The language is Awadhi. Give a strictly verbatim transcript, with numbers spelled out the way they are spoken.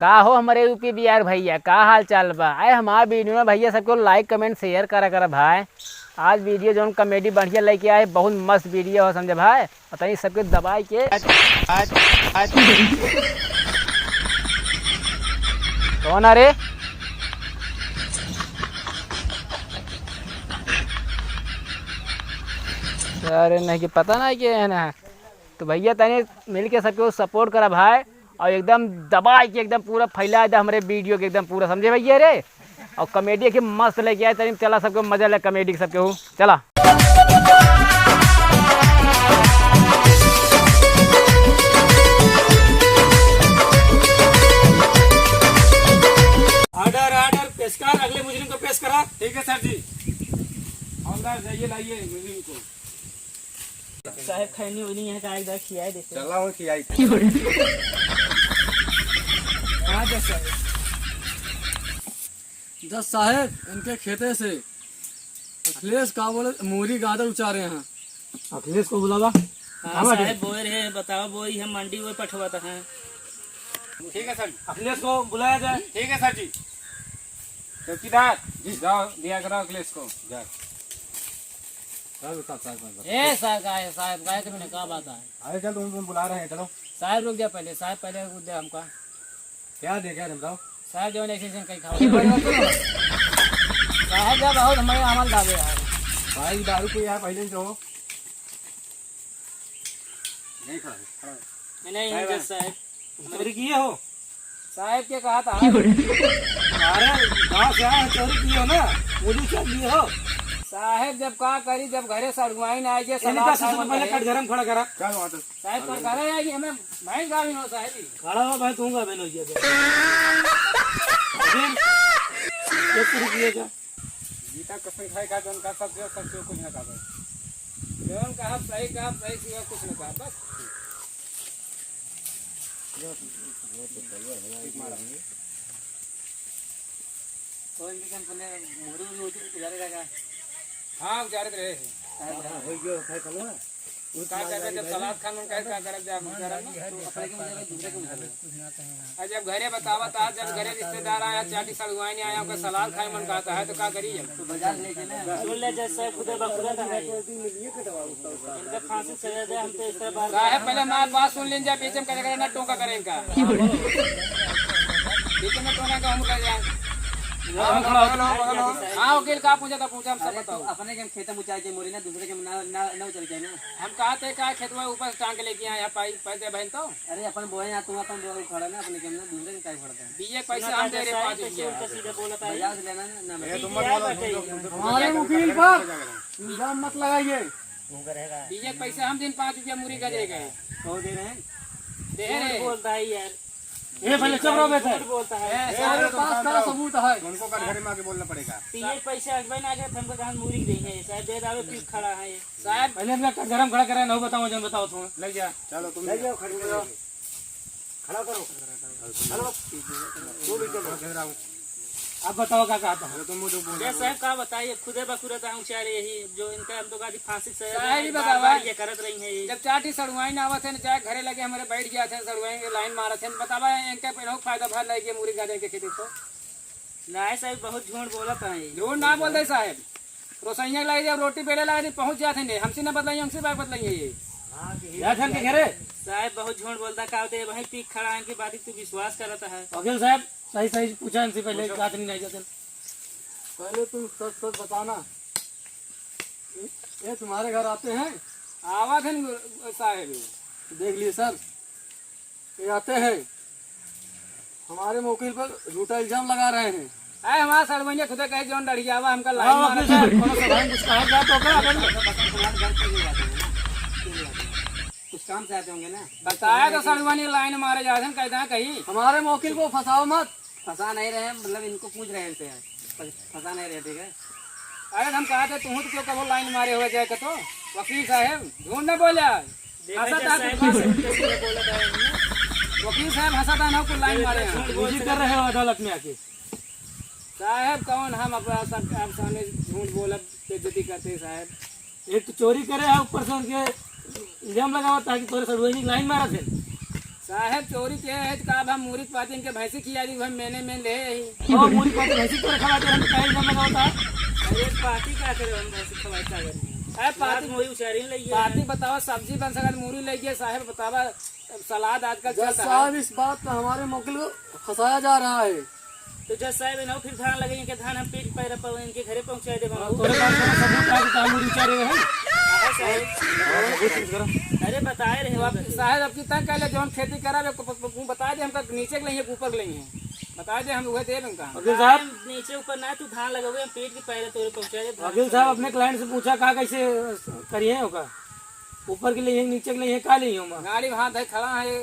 का हो हमरे यूपी बिहार भइया, का हाल चाल बा? अरे हमार वीडियो में भइया सबको like, comment, share करा करा भाई। आज वीडियो जौन comedy बढ़िया लइके आए, बहुत मस्त वीडियो हो समझे भाई। और तनी सबके दबाई के। कौन आ रे? अरे नहीं कि पता नहीं के है ना। तो भइया तनी मिल के सबके support करा भाई। और एकदम दबाई के एकदम पूरा फैला दे हमरे वीडियो के एकदम पूरा, समझे भइया रे। और comedy के मस्त लइके आए, तनी चला सबके मजा ले comedy के सबके हो, चला। Order, order, पेशकार, अगले मुजरिम को पेश करा। ठीक है सर जी। हवलदार जाइए, लाइए मुजरिम को। साहेब, खैनी उनी है का एक बार खियाए देते। चला हो खियाई। हाँ जज साहेब। जज साहेब, इनके खेते से अखिलेश का बोले मूरी गाजर उचारे हैं। अखिलेश को बुलावा। हाँ, हाँ, साहेब, बोए रहे, बताओ, बोई हम मंडी वो पठवाता है। ठीक है सर। अखिलेश को बुलाया जाए। ठीक है सर जी। चौकीदार, जी। जाओ, दिया करो अखिलेश को। जा। चल, उठा, साहब, साहब। ए, साहब, का है, साहब, का है, तुमने का बात है? अरे, चल, तुम, तुम बुला रहे हैं, चलो। साहब, रुक जा पहले, साहब, पहले रुक जा हमका। क्या दे, क्या दे, बताओ। साहब, जो ऐसे, ऐसे कहीं खाओ। साहब, जब बहुत हमारे अमल दावे यार। भाई, दारू पिया है पहले से हो। नहीं खड़ा है, खड़ा है। नहीं, नहीं, साहब, जज साहब। चोरी किए हो? साहेब के कहा था। अरे, गाँव से आए हैं, चोरी किए हो ना? गोली चल दिए हो? साहेब जब का करी, जब घरे सड़ुआइन आए जे इनका सलाद सबसे खाए पहले बने। कटघरम खड़ा करा। क्या बात है? साहेब पर घरे आए कि हमें भैंस गाभिन हो साहेब जी। खड़ा हो भाई, तू गाभिन हो गया। फिर ये चोरी किए क्या? गीता कसम खाए का, जौन का सच है, सच है, कुछ ना कहबे। जौन कहब सही, कहब सही, सिवा कुछ ना कहब, बस। ठीक मारा। तो इनके हम सुने, मोरू भी उजारे लगा। हाँ, उजारे रहे हैं। हाँ, हो गयो, खाए खा लो। का करबे, जब सलाद खान उनका का करब, जब उजारे ना। तो अपने के मुझे दूसरे के मुझे। आ जब घरे बतावत, आज जब घरे रिश्तेदार आया, चाटी सड़ुआइन आया, ओकर सलाद खाए मन कहता है, तो का करी अब? तो बाजार लेके ना। सुन ले, जज साहेब खुदे बखुरत है। इनका फांसी सजा दे, हम तो इस तरह बात साहेब, पहले हमारे बात सुन लें, जा बीच में करे, करे ना टोका करें का। बीच में टोका का हम कर जाए। हाँ, वकील, का पूछा था, पूछा, हम सब अरे, बताओ। तो अपने के खेत में उचाई के मोरी ना, दूसरे के ना, ना, ना उचाई के ना। हम कहा थे, का खेतवा ऊपर से टांग के लेके आए, पाई, पाई दे बहन तो। अरे अपन बोए ना, तुम अपन बोए उखाड़ा ना, अपने के ना, दूसरे के काहे उखाड़ता है? बीए के पैसा हम दे रहे पाँच रुपया। उल्टा सीधा बोलत है। बाजार से लेना ना, ना, ए, तुम मत बोलो, तुम लोग, तुम लोग हमारे वकील पर इल्जाम मत लगाइए। बीए के पैसा हम दिन पाँच रुपया मुरी का दे गए। कहो दे रहे हैं? दे रहे। बोलता है यार। ए, पहले चुप रहो बे। झूठ बोलता है। ए, हमारे पास का सबूत है? उनको कल घर में आके बोलना पड़ेगा। बीए के पैसे अगबे ना गए, हमको कहाँ मुरी देंगे? शायद दे दावे, पीस खड़ा है ये। साहब। पहले अपना कटघरम खड़ा करे, नहीं बताओ, जन बताओ तुम। लग जा। चलो, तुम ले जाओ, खड़े करो। खड़ा करो। चलो। अब बताओ, का कहता है? अरे, तुम मुझे बोल ये रहे हो। साहब, का बताइए, खुदे बखुरत है, उचारे यही, जो इनका हम तो कहा थी, फांसी से साहब, ही बार, बतावा। बार ये करत रही है ये। जब चाटी सड़ुआइन आवत है, चाहे घरे लगे हमारे बैठ गया थे, सड़ुआइन के लाइन मारत है, बतावा, इनका पे लोग फायदा भर लगे, मुरी गाजर के खेती तो। नहीं साहब, बहुत झूठ बोलत है। झूठ ना बोल दे साहब। रोसैया के लागे जब रोटी बेले लागे, पहुँच जात है ने, हमसे ना बतलाइए, हमसे बात बतलाइए ये। हाँ, कि जात है इनके घरे? साहब बहुत झूठ बोलता, का होते भाई, पीक खड़ा है इनकी बात, तू विश्वास करत है। वकील साहब, सही सही पूछा इनसे पहले, पूछो। जात नहीं, नहीं जात है। पहले तुम सच सच बताना, ये, ये तुम्हारे घर आते हैं? आवत है न साहब। देख लिए सर, ये आते हैं, हमारे वकील पर झूठा इल्जाम लगा रहे हैं। अरे हमारा सड़वैया खुदे कहे, जौन डढ़ियावा हमका लाइन हाँ, मारा वकील था। साहब, कोनो सभाई में कुछ कहा जाए तो ओकरा अगर कुछ काम से आते होंगे ना। बताया तो सड़वैया लाइन मारे जात हैं, कहता है कहीं। हमारे वकील को फंसाओ मत। फंसा नहीं रहे, मतलब इनको पूछ रहे हैं इनसे, फंसा नहीं रहे, ठीक है। अरे हम कहा थे, तू तो क्यों कबो लाइन मारे हुए जाए तो? वकील साहब, झूठ न बोला। देखा हंसा जाए था साहब, कुछ। कैसे बोला था इन्होंने? वकील साहब हंसा था ना, कुछ लाइन मारे हैं। झूठ बोल विजिट कर रहे हो अदालत में आके। साहब, कौन हम अपना सब, आप सामने झूठ बोलब, बेइज्जती करते हैं साहब। एक तो चोरी करे है, ऊपर से उनके इल्जाम लगावा ताकि तोरे सड़ुआइन की लाइन मारा थे। साहेब, चोरी के है तो का, अब हम मूरी के पाती इनके भैंसी खिया दी, हम मेने मेन ले ही। ओ, मूरी पाती भैंसी तोरे खवा दे, हम टाइम ना लगावता। अरे, पाती का करे, हम भैंसी खवाई का करी? अरे, पाती, रात में वही उचारी लगी है। पाती बतावा, सब्जी बन सकत, मूरी लगी है, साहेब बतावा, अब सलाद आजकल जज चलता है। साहब, इस बात पे हमारे मुवक्किल को फंसाया जा रहा है। तो जज साहब, इन्हों फिर धान लगे, इनके धान हम पीट पैरा पर इनके घरे पहुंचा देबो। हाँ, तोरे पास कौनो सबूत है कि तोहार मूरी उचारे रहे? हाँ, साहब। हाँ, सबूत पेश करो। अरे, बताए रहे तो अब उनका। साहब, अब की तंग कर ले, जौन खेती करा, वे को, को, को बता दे, हमका नीचे के लइहे, ऊपर के लइहे, बता दे, हम उहे देब उनका। वकील साहब। हम नीचे ऊपर ना, तू धान लगावे, हम पीट के पैरा तोरे पहुंचा दे, धान वकील साहब, अपने client से पूछा, का कैसे करिए होगा? ऊपर के लइहे, नीचे के लइहे, का लइहे हम? गाड़ी वहाँ धर खड़ा है।